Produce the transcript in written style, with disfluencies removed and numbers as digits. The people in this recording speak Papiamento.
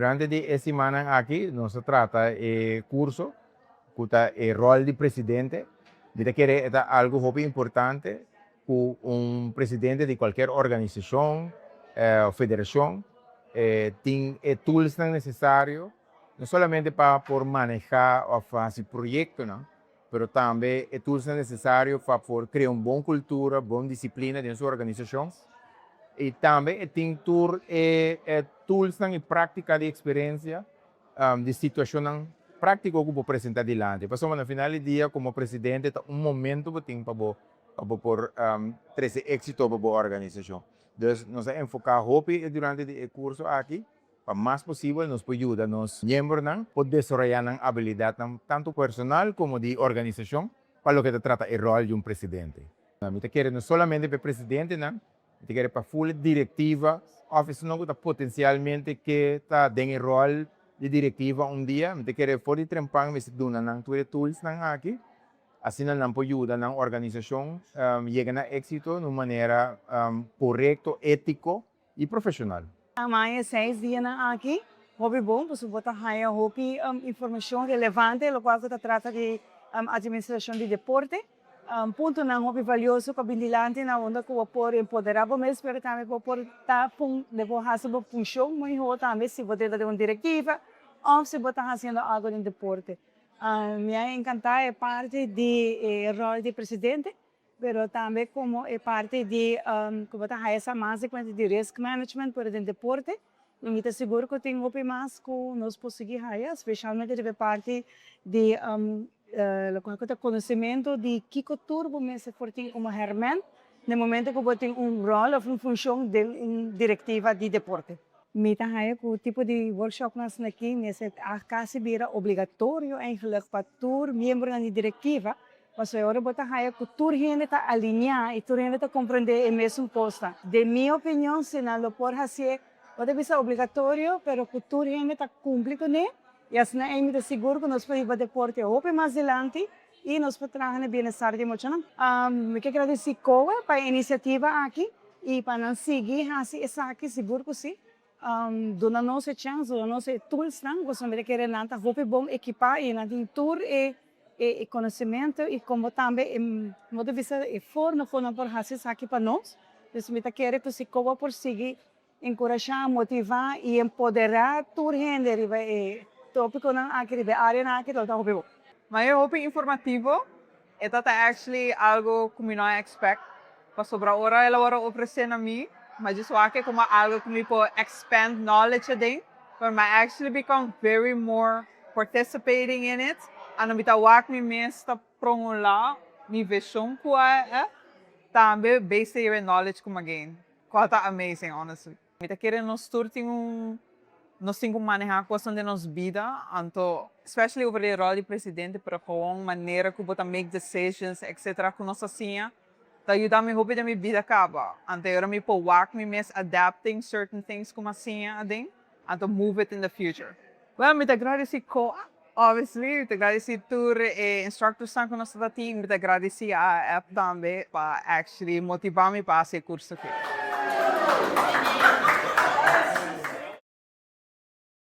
Durante di e simannan aki nos a trata e kurso ku ta e ròl di presidente. Mi ta kere e ta algu hopi importante ku un presidente di kualker organisashon òf federashon tin e toolsnan nesesario no solamente pa por manehá òf hasi proyektonan, pero tambe e toolsnan nesesario pa por krea un bon kultura, bon disiplina den su organisashon i tambe e tin tur e toolsnan i práktika di eksperensia di situashonnan práktiko ku bo presentá dilanti. Pasobra na final di dia komo presidente ta un momento bo tin pa bo pa bo por trese éksito pa bo organisashon. Dus nos a enfoká hopi durante di e kurso aki pa mas posibel nos por yuda nos miembronan por desaroyá nan abilidatnan tantu personal komo di organisashon pa loke ta trata e ròl di un presidente. Mi ta kere no solamente pa e presidentenan, mi ta kere pa ful e direktiva òf esunnan ku ta potensialmente ke ta den e ròl di direktiva un dia, mi ta kere for di trempan mester duna nan tur e toolsnan aki. Asina nan por yuda nan organisashon yega na éksito na un manera korekto, étiko i profeshonal. Amai e seis dianan aki hopi bon pasobra bo ta haya hopi informashon relevante lokual ku ta trata di administrashon di deporte. Puntonan hopi valioso ku a bin dilanti na unda ku bo por empoderá bo mes pero tambe bo por ta bo hasi bo funshon mihó tambe si bo ta den un direktiva òf si bo ta hasiendo algu den deporte. Mi a encanta e parti di e rol di presidente, pero tambe como e parti di cu bo ta haya sa mas di cuenta di risk management pero den deporte. Y mi ta sigur cu tin hopi mas cu nos por sigui haya, specialmente riba e parti di locual cu ta conocimento di kico tur bo mester por tin como herment na e momento cu bo tin un rol of un funcion den un directiva di deporte. Mi ta haya cu tipo di workshopnan asina aki mester a casi bira obligatorio eigenlijk pa tur miembronan di directiva, pasobra e ora bo ta haya cu tur hende ta alinea y tur hende ta comprende e mesun cosnan. Den mi opinion si nan lo por hacié, bo ta bisa obligatorio, pero cu tur hende ta cumpli cune y asina ey mi ta sigur cu nos por hiba deporte hopi mas dilanti y nos por traha na bienestar di muchanan. Mi ke gradeci COA pa e iniciativa aki y pa nan sigui haci esaki, sigur cu si. Duna nos e chance, duna nos e toolsnan, pasobra mi ta kere nan ta hopi bon ekipa y nan tin tur e e conocimento y como tambe e modo di bisa e forma con nan por haci esaki pa nos. Dus mi ta kere cu si COA por sigui Enkurashá, motivá i empoderá tur hende riba e tópikonan aki, riba e áreanan aki, lo ta hopi bon. Ma e hopi informativo, e ta ta actually algo ku mi no a expect, pasobra ora el a wòrdu ofresé na mi, mi a djis wak e komo algo ku mi por expand knowledge aden, pero mi a actually become very more participating in it, anto mi ta wak mi mes ta promulá mi vision ku a e, tambe based riba e knowledge ku mi a gain. Cual ta amazing honestly. Mi ta kere nos tur tin un nos tin cu maneha cosnan den nos bida anto especially over di rol di presidente pero gewoon manera cu bo ta make decisions etc cu nos a siña ta yuda mi hopi den mi bida caba anto e ora mi por wak mi mes adapting certain things cu mi a siña aden anto move it in the future. Well mi ta gradeci COA obviously mi ta gradeci tur e instructorsnan cu nos ta tin mi ta gradeci AAF tambe pa actually motiva mi pa haci e curso aki.